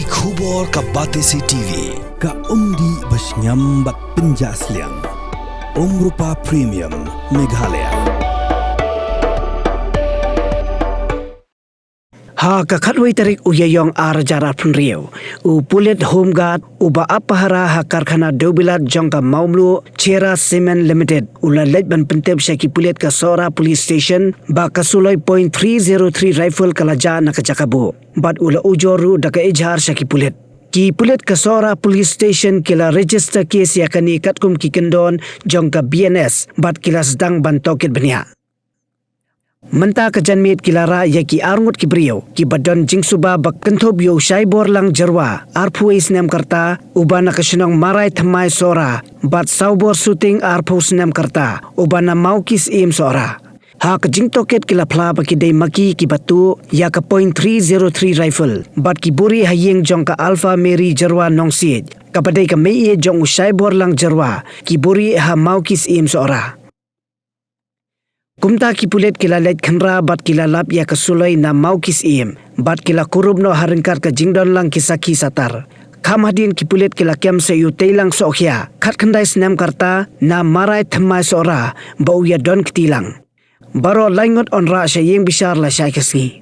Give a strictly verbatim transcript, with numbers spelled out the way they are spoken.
Khubor ka Batesi T V, ka umdih ba shngiam bad pynjah sliang. Umrupa Premium, Meghalaya. Ha ka khatwei tarik u Ïaïong ar hajar arphew hynriew, u pulit Home Guard uba ap pahara ha karkhana dewbilat jong ka Mawmluh Cherra Cement Limited u la leit ban pyntip sha ki pulit ka Sohra Police Station ba ka suloi point three zero three rifle ka la jah na ka jaka buh, bad u la ujor ruh da ka ijhar sha ki pulit. Ki pulit ka Sohra Police Station ki la register case ïa kane katkum ki kyndon jong ka B N S bad ki la sdang ban tohkit bniah. Mynta ka janmiet ki la rah ïa ki arngut ki briew kiba don jingsuba ba kynthup ïa u Shaiborlang Jyrwa, arphew wei snem ka rta, uba na ka shnong Marai Thymmai Sohra, bad Sawbor Suting, arphew snem ka rta, uba na Mawkisiem Sohra. Ha ka jingtohkit ki la phla ba ki dei ma ki kiba tuh ïa ka point three zero three rifle bad ki buhrieh ha ïing jong ka Alpha Mary Jyrwa Nongsiej, kaba dei ka meiieit jong u Shaiborlang Jyrwa, ki buhrieh ha Mawkisiem Sohra. Kumta ki pulit ki la leit khynra bad ki la lap ïa ka suloi na Mawkisiem bad ki la kurup noh ha ryngkat ka jingdonlang ki sakhi satar. Kham hadien ki pulit ki la kem sa ïa u Teilang Sohkhia, khatkhyndai snem ka rta, na Marai Thymmai Sohra, ba u ïadon kti lang. Baroh lai ngut yn rah sha ïing bishar lashai ka sngi.